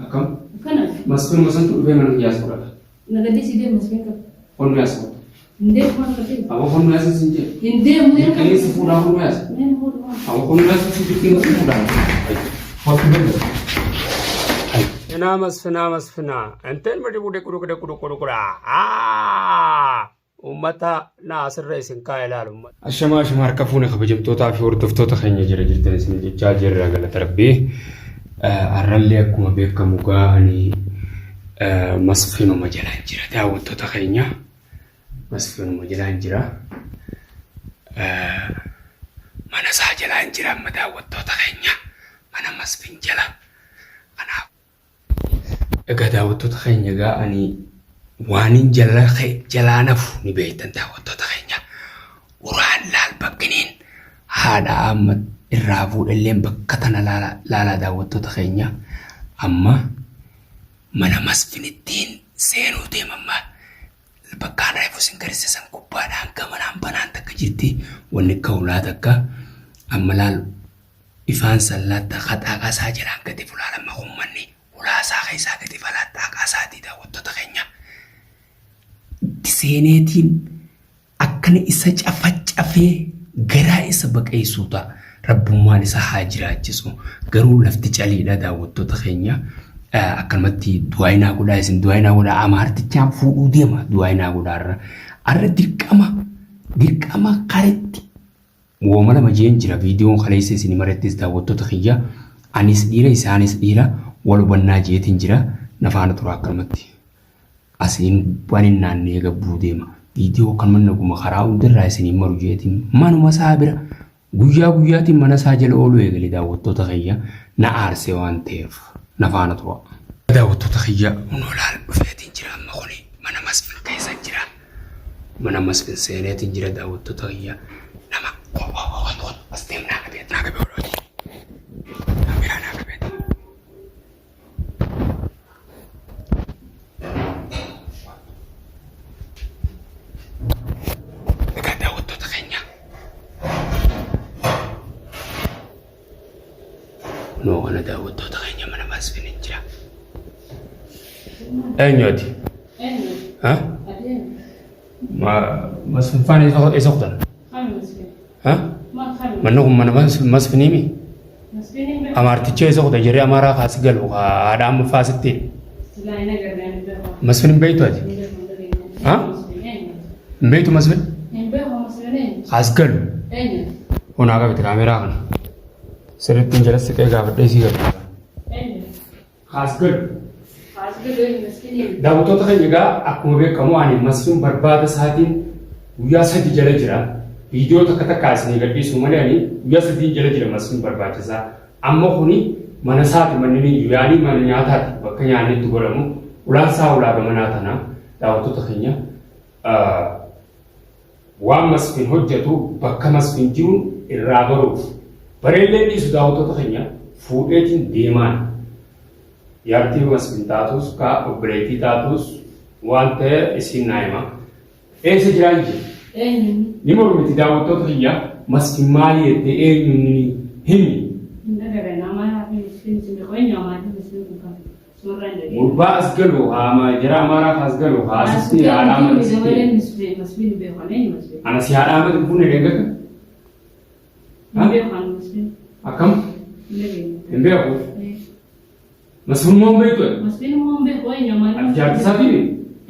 Akkam? Akkana. Masfinuma santu dhufee mana kiyyaas fudhata. Na gaddisii deemu masfiin qaba. Honnu yaas fudhata. Hin deemu maal qabdee? Aboo honnu yaas sin jedhe. Hin deemu yeroo Dirqanii si fuudhaa honnu yaas. Mee na fuudhu maal? Aboo honnu yaas si dirqanii si fuudhaa. Hottu danda'u. Finaa masfinaa masfinaa. Inteen madi budde kudu kudu kudu kudu kudu. Uummata na asirra isin kaa'e ilaalu. Ashamaa ashamaa harka fuune kabajamtootaa fi hordoftoota keenya jira jirtan isin jechaa jirra galata rabbii. Har'allee akkuma beekamu gaa ani masfinuma jalaan jira daawwattoota keenya. Masfinuma jalaan jira. Mana isaa jalaan jira amma daawwattoota keenya. Mana masfin jala. Kanaaf Egaa daawwattoota keenya egaa ani waanin jala jalaa nafu ni beektan daawwattoota keenya. Uraan laal bakkiniin haadha amma irraa fuudhelleen bakka tana laalaa daawwattoota keenya. Amma mana masfinittiin seenuu deema amma bakkaan reefu isin garsiisan gubbaadhaan gamanaan banaan takka jirti wanni akka ulaa takka amma laal Ifaan sallaatta ka xaaqaa isaa jalaan gadi fulaalamma kun manni hulaa isaa keessaa gadi falaa xaaqaa isaatii daawwattoota keenya itti seeneetiin akkana isa cafacafee garaa isa baqeessuu ta'a. Rabbummaan isa haa jiraachisu. Garuu lafti caliidha daawwattoota keenya. Akkanumatti du'aayinaa godhaa isin du'aayinaa godhaa amaartichaan fuudhuu deema du'aayinaa godhaa irra. Arra dirqama dirqama karetti Wooma lama jeen jira viidiyoon kaleessa isin marettis daawwattoota kiyya anis dhiira isaanis dhiira wal hubannaa jeetiin jira na faana tura akkanumatti asiin waan hin naannee gabbuu deema viidiyoo akkanuma naguma karaa hundarraa isiniin maru jeetiin manuma isaa bira guyyaa guyyaatiin mana isaa jala ooluu eegale daawwattoota kiyya na aarse waan ta'eef na faana tura. Daawwattoota kiyya kunoo laal dhufeetiin jira amma kuni mana masfin keessa jira. Mana masfin seeneetiin jira daawwattoota kiyya nama as deem naa qabee naa qabee oolaa kaameraa naa qabee. Egaa daawwattoota keenya kunoo kana daawwattoota keenya mana masfin hin jira. Eenyu ati? Eenyu? Ha? Ati eenyu? Ma masfin faana isa kutan? Kami masfiin? Ha? Maal kami? Manni kun mana masfinii mi? Masfiin hin beeku. Amaarticha isa kuta jiree amaaraa kaasi galu haadha amma faasitti. Silaa hin agarre ani beeku. Masfin hin beektu ati? Hin beeku hin dhageenye. Ha? Masfiin eenyu? Hin beektu masfin? Hin beeku masfiin eenyu? Kaas galu. Eenyu? Onaa qabite kaameraa kana. Sirrittiin jala siqee gaafadhee sii galu. Eenyu? Kaas galu. Kaas galu eenyu masfiin eenyu? Daawwattoota keenya egaa akkuma beekamu ani masfin barbaada isaatiin guyyaa sadi jala jira. Viidiyoo takka takkaa isinii gadhiisu malee ani guyyaa sadiin jala jira masfin barbaachisaa. Amma kuni mana isaati manni ni jiru yaanii mana nyaataati bakka nyaanni itti godhamu ulaan isaa ulaa gamanaa tana daawwattoota keenya waan masfin hojjetu bakka masfin jiru irraa baruuf bareellee dhiisu daawwattoota keenya fuudheetiin deemaan. Jaartii masfin taatus ka obboleettii taatus waan ta'e isiin naa hima. Eessa jiraa jee? Eenyu? Ni mormiti daawwattoota kiyya masfin maali jettee eenyu inni himi. Hin dhagarre nama fi masfiin isin beeku eenyu amaatii masfiin kun kan sumarraa hin dhageenye. Gurbaa as galu haama jara amaaraa as galu haasitti haadha amati Dabaleen sitti. masfiin hin beeku eenyu masfiin? Ana si haadha amati fuune deeggarta? Hin beeku ani masfiin. Akkam? Hin dhageenye. Hin beeku. Masfinummaa hin beektu ati? Masfinummaa hin beeku eenyu amaarri. Ati jaartii isaatii mi?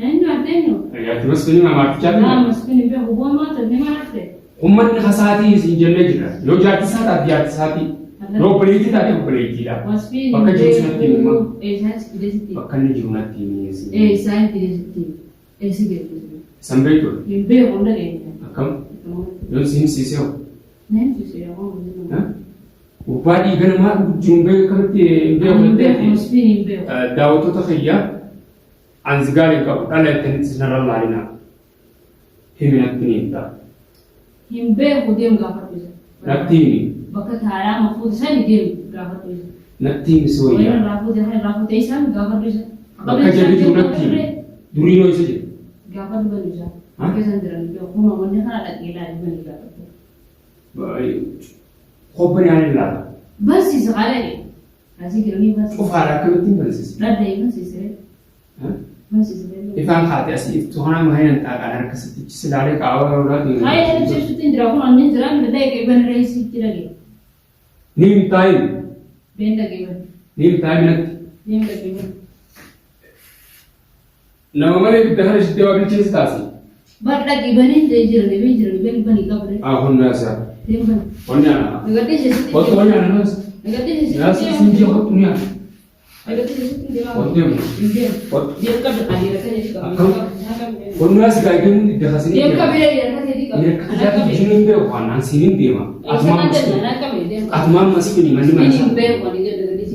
Eenyu ati eenyu? Jaartii masfinii amaartichaati Laa mi? masfin hin beeku boonoo ta'e ni maratte. Ummanni kasaatii isin jennee jirra. Yoo jaartii isaa taate jaartii isaatii. Yoo obboleettii taate obboleettiidha. Masfin hin Bakka jiru natti himi. beeku. Eessaan si fide sitti? Bakka inni jiru natti himi. Eessaan fide sitti? Eessi beeku? Isan beektu? Hin beeku hin dhageenye. Akkam? Yoon si himsiisee hoo? Na himsiise yaa waan Gurbaa dhiiga namaa dhugu jiru hin beeku akkamitti hin beeku Hin jettee beeku ati? masfiin hin beeku. Daawwattoota kiyya anzigaal hin qabu dhala jettanitti narra laalinaa. Himi natti ni himta. Hin beeku deem gaafadhu isa. Natti himi. Bakka taayaa mafuuti sani deem gaafadhu isa. Natti himi si Wayii wayyaa. irraa fuute kan irraa fuute isaan gaafadhu isa. Bakka jarri jiru natti himi. Duriinoo isa jira. Gaafadhu banu isa. Ha? Bakka isaan jiran beeku. Kunoo wanni kana dhaqee ilaali banu gaafadhu. Kobbani ani ilaala. Barsiisa qalee. Asii jiranii bansiise. Cufaadha akkamittiin bansiisa? Dhadhee bansiisee. Bansiisee. Ifaan kaate asii iftuu kanaa maayina xaaqaan harka sittichi silaalee qaawwa yeroo Haaya ibsuutti hin jira kun anni jira mi dhaqee ban reessi jira gee. Ni himtaayin. Been dhaqee ban. Ni himtaayin natti. Ni dhaqee ban. Nama malee ibidda kana shittee waa bilcheessi taasi. Bar dhaqee banii jira been jira been banii qabre. Ah kun naasa. Been bani. Wanni ana. Nagadhee sitti. Wattu wanni ana naasa. Nagadhee sitti. Naasa sinjee wattu ni ana. Nagadhee sitti deemaa. Wattu deemu. Hin deemu. Wattu. Deemu qabdi qabeera kan jedhu qabu. Akkam? Kun naasa gaageen idda kasini. Deemu qabeera jedhu kan jedhu qabu. Akka jaati jiru hin beeku anaan siin hin deema. Atumaan masfini. Atumaan masfini manni mana isaa.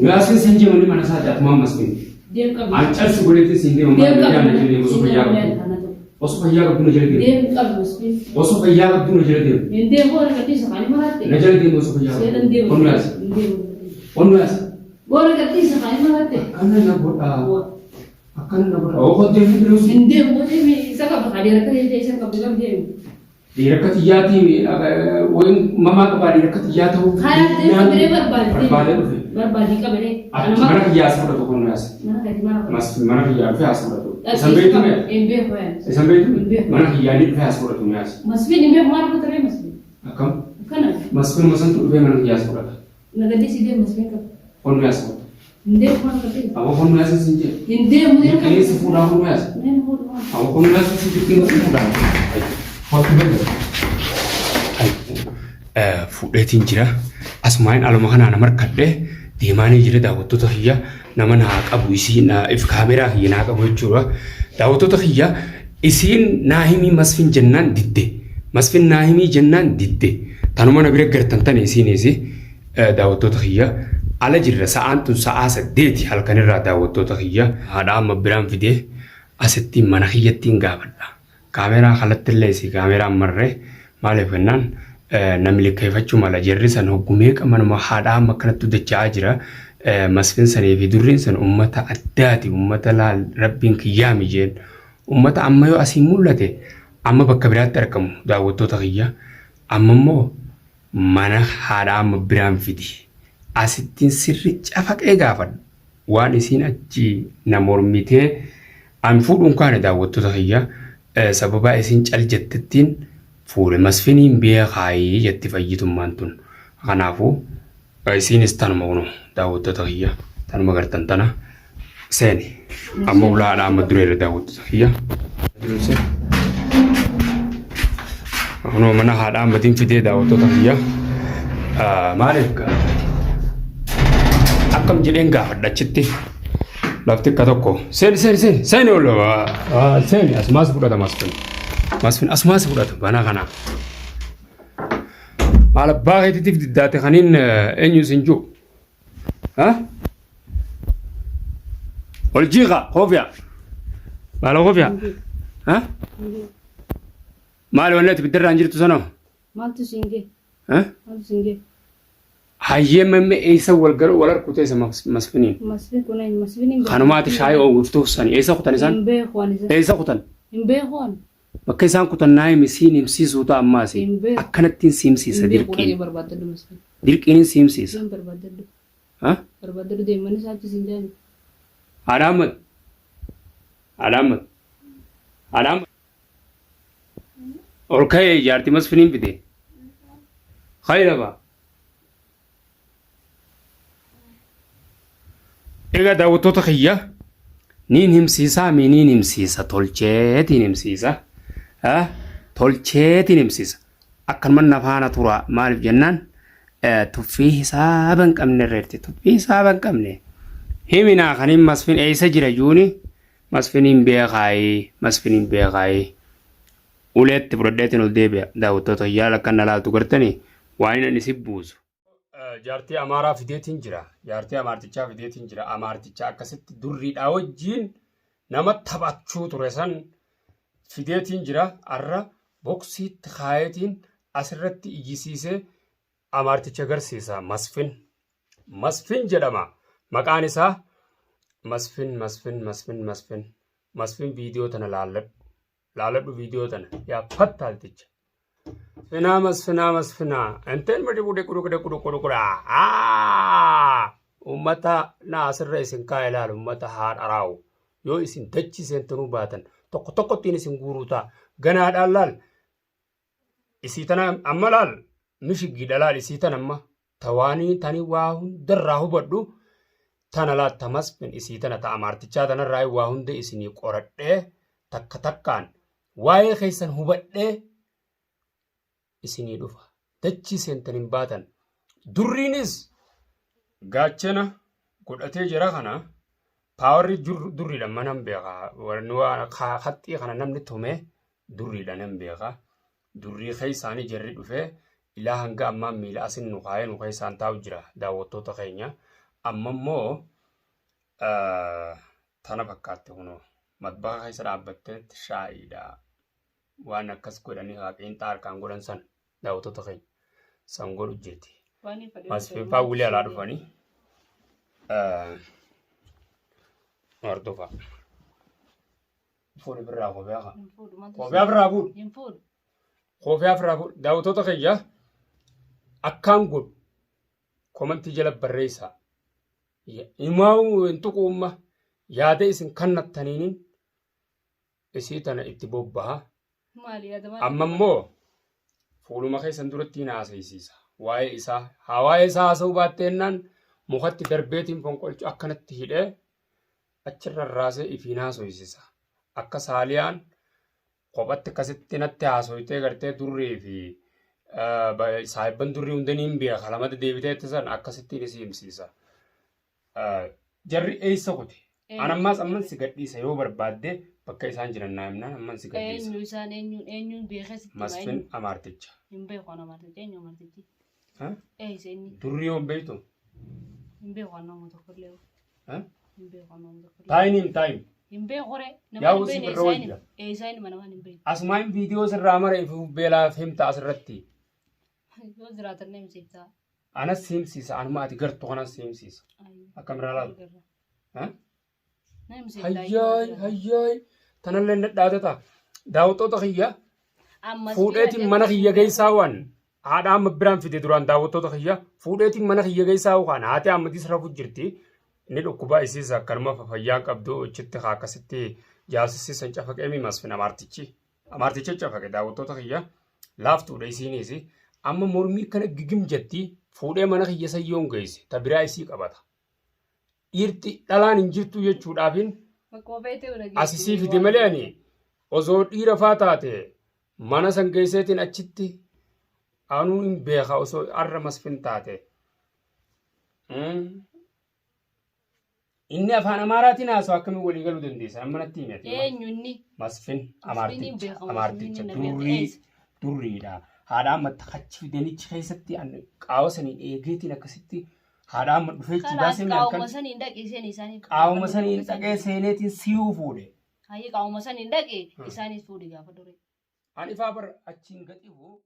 Naasa sinjee manni mana isaati atumaan masfini. Deemu qabdi. An calsi godheetti siin deema Deemu manni qabdi. ana jedhee osoo fayyaa qabdu. Osoo fayyaa qabdu na jala deema. Deemu qabdi masfin. Osoo fayyaa qabdu na jala deema. Hin deemu warra gadhiisa kan maratte. Na jala deema osoo fayyaa Seetan qabdu. deemu. Kun naasa. Hin deemu. Kun naasa. Warra gadhiisa kan maratte. Akkana na godhaa. Akkana na godhaa. Ookoo deemu biluusi. Hin deemu deemu isa qaba qabeera kan jedhu isa qabdi qabdi deemu. Dhiira akka xiyyaatii wayin mamaa qabaa dhiira akka xiyyaa ta'uu. Karaa deemu qabiree barbaade. Barbaadee dhufe. Barbaadii qabiree. Achi mana kiyyaa as fudhatu kun naasa. Mana gadi mana qabdi. Mas mana kiyyaa dhufee as fudhatu. Isan beektu mee? Hin beeku yaa. Isan beektu? Hin beeku. Mana kiyyaa ni dhufee as fudhatu naasa. Masfiin hin beeku maal godhate masfiin. Akkam? Akkana. Masfiin masantu dhufee mana kiyyaa as fudhata. Nagadii si deemu masfiin qaba. Kun naasa fudhatu. Hin deemu maal godhate. Aboo kun naasa sin jedhe. Hin deemu deemu. Qilleensi fuudhaa kun naasa. Neen fuudhu maal. Aboo kun naasa sin dirqina fuudhaa. Waktu beeku. Fuudheetiin jira. Asumaan aluma kanaa nama harkadhee deemaanii jira daawwattoota kiyya nama naa qabu isiin if kaameraa kiyya naa qabu jechuudha. Daawwattoota kiyya isiin naa himii masfin jennaan didde. Masfin naa himii jennaan didde. Tanuma na bira gartan tane isiinis daawwattoota kiyya ala jirra sa'aan tun sa'aa 8 halkanirraa daawwattoota kiyya haadha amma biraan fidee asitti mana kiyyattiin gaafadha. Kaameraa kalatti illee isii kaameraan marree maaliif jennaan namni likkeeffachuu mala jarri san hoggumeeqa manuma haadha amma akkanatti dacha'aa jira. Masfin sanii fi durriin san ummata addaati ummata laal rabbiin kiyyaa mijeen ummata amma yoo asii mul'ate amma bakka biraatti argamu daawwattoota kiyya amma immoo mana haadha amma biraan fidi asittiin sirri cafaqee gaafadhu waan isiin achi na mormitee an fuudhuun kaane daawwattoota kiyya sababaa isiin cal jettettiin fuudhe masfiniin beekaayii jetti fayyitummaan tun kanaafuu isiinis tanuma kunu daawwattoota kiyya tanuma gartan tana seeni amma ulaadha amma dureera daawwattoota kiyya. Kunoo mana haadha ammatiin fidee daawwattoota kiyya maaliif akkam jedheen gaafadha achitti lafti akka tokko seeni seeni seeni seeni ol seeni asumaas fudhata masfin masfin asumaas fudhata bana kana maal abbaa keetiitiif diddaate kaniin eenyu isin jiru ol jiiqa koofiya maala koofiya maali wanni ati biddarraan jirtu sanoo Maaltu siin gee? Maaltu siin gee? Hayyee mamme eessa wal garuu wal harku teessa masfiniin. Masfiin kun eenyu? Masfiin hin beeku. Kanumaati shaayii oowwiftuuf sani eessa kutan isaan? Hin beeku ani isa. Eessa kutan? Hin beeku ani. Bakka isaan kutan naa himi siin himsiisuu ta'a ammaasi. Hin beeku. Akkanattiin si himsiisa Hin beeku dhaqee dirqiin. barbaadadhu masfiin. Dirqiin si himsiisa. Deem barbaadadhu. Ha? Barbaadadhu deem mana isaa achi siin jaani. Haadha Ahmad. Haadha Ahmad. Haadha Ahmad. Ol ka'ee jaartii masfiniin fide. Khayra ba. Egaa daawwattoota kiyya niin himsiisaa mi niin himsiisa tolcheetiin himsiisa. Tolcheetiin himsiisa. Akkanuma na faana tura maaliif jennaan tuffii hisaaba hin qabne irreerti tuffii hisaaba hin qabne. Himinaa kan hin masfin eessa jira juuni masfiniin beekaayii masfiniin beekaayii. Uleetti fudhadheetiin ol deebi'a daawwattoota kiyyaa lakkan na laaltu gartanii waan inni isin buusu. Jaartii Amaaraa fideetiin jira. Jaartii Amaartichaa fideetiin jira. Amaartichaa akkasitti durriidhaa wajjiin nama taphachuu ture san fideetiin jira. Arra boksiitti kaayeetiin asirratti iyyisiisee Amaarticha agarsiisa. Masfin. Masfin jedhama. Maqaan isaa Masfin Masfin Masfin Masfin. Masfin viidiyoo tana laalladhu. Laaladhu viidiyoo tana. Yaa fattaalticha. Masfinaa masfinaa masfinaa. Inteen madi budhe kudu kudu kudu kudu kudu. Ummata na asirra isin kaa'e ilaal ummata haadharaawu. Yoo isin dachii seentanuu baatan tokko tokkottiin isin guuruu ta'a. Ganaadhaan laal isii tana amma laal mishigiidha laal isii tana amma tawaanii tani waa hundarraa hubadhu tana laal ta masfin isii tana ta amaartichaa tanarraa waa hunda isinii qoradhee takka takkaan waa'ee keessan hubadhee isinii dhufa. Dachii seentan hin baatan. Durriinis gaachana godhatee jira kana paawarri durriidha manan beeka. Warri waan haxxii kana namni tume durriidha nan beeka. Durrii keessaanii jarri dhufee ilaa hanga ammaa miila asin nu kaayee nu keessaan taa'u jira daawwattoota keenya. Amma immoo tana fakkaatti kunoo matbaha keessa dhaabbattee shaayiidha. Waan akkas godhanii haa qiinxaa harkaan godhan san daawwattoota keenya san godhu jirti. Masfinfaa wili alaa dhufanii hordofaa. Fuudhi birraa kophee haa. Kophee ofirraa fuudhi. Hin fuudhu. Kophee ofirraa fuudhi. Daawwattoota keenya akkaan godhu komantii jala barreessaa. Himaa'uu hin tuqu umma yaada isin kannattaniinin isii tana itti bobbaha. Maali yaada maali? Amma immoo fuuluma keessan duratti hin haasaysiisa. Waa'ee isaa haa waa'ee isaa haasa'uu baatteennaan mukatti darbeetiin fonqolchu akkanatti hidhee achirra raasee ifiin haasoysisa. Akka saaliyaan kophatti akkasitti natti haasoytee gartee durrii fi saahibban durrii hunda niin beeka lamata deebitee itti san akkasittiin isii himsiisa. Jarri eessa kute? An ammaas amman si gadhiisa yoo barbaadde bakka isaan jiran naa himnaan amman si gadhiisa. Eenyu isaan eenyuun eenyuun beekee sitti hima Masfin eenyu? Amaarticha. Hin beeku an amaarticha eenyu amaartichi? Ha? Eessa inni? Durrii yoo hin beektu? Hin beeku an nama tokkollee. Ha? Hin beeku an nama tokkollee. Taa'in hin taa'in. Hin beeku ree. Nama Yaa hin usii beekne birra eessa inni? wayya. Eessa inni nama hin beekne. Asumaan viidiyoo sirraa mara ifuuf beelaaf himta asirratti. Yoo jiraatan na himsiiftaa. Anas si himsiisa anuma ati gartu kanas si himsiisa. Akkamirraa laalta? Ha? Na himsiiftaa. Hayyaay hayyaay tanallee nadhaatata. Daawwattoota kiyya Ammas fuudheetiin mana kiyya geessaa waan haadha amma biraan fide duraan daawwattoota kiyya fuudheetiin mana kiyya geessaa waan haati ammatis rafu jirti. Inni dhukkuba isiis akkanuma fayyaan qabdu achitti haa akkasitti jaasisiisan cafaqee mimasfin amaartichi. Amaarticha cafaqe daawwattoota kiyya laaftuudha isiiniis amma mormii kana gigim jetti fuudhee mana kiyya sayyoon geesse ta biraa isii qabata. Dhiirti dhalaan hin jirtu jechuudhaafin as isii fide malee ani osoo dhiira faa taate mana san geesseetiin achitti anuu hin beeka osoo arra masfin taate. Inni afaan Amaaraatiin haasa'u akkamiin walii galuu dandeessa? Amma natti himi ati. Eenyu inni? Masfin Masfiniin Amaarticha beekamu, Amaarticha Masfiniin na durrii beeka. durriidha. Haadha amma kachi fidanichi keessatti an qaawa saniin eegeetiin akkasitti haadha amma dhufee achi Kalaas baasee qaawuma halkan saniin dhaqi isheen isaaniif. qaawuma saniin dhaqee seeneetiin siyuu fuudhe. Hayyee qaawuma saniin dhaqi isaanis fuudhi gaafa duree. Ani ifaa bar achiin gaxihu.